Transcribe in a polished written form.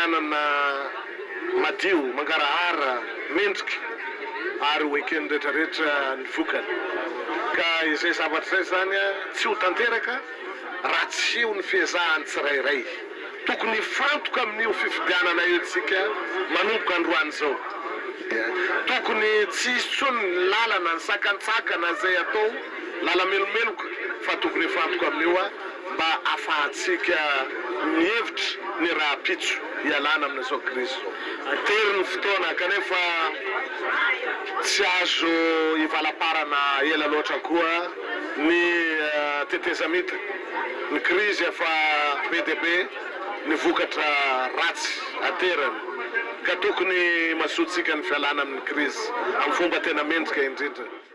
Fifidianana madio, mangarahara, mendrika ary ho eken'ny rehetrarehetra ny vokany. Ka izay zavatra izay izany tsy ho tanteraka raha tsy eo ny fiezahan'ny tsirairay. Tokony hifantoka amin'io fifidianana io isika manomboka androany izao. Tokony tsy hisy intsony ny lalana, ny sakantsakana izay atao lala-melomeloka fa tokony hifantoka amin'io mba afahantsika mihevitra ny rahampitso hialana amin'izao krizy izao. Tery ny fotoana kanefa tsy azo ivalaparana ela loatra koa ny tetezamita. Ny krizy efa be dia be ny vokatra ratsy aterany ka tokony himasoantsika ny fialana amin'ny krizy amin'ny fomba tena mendrika indrindra.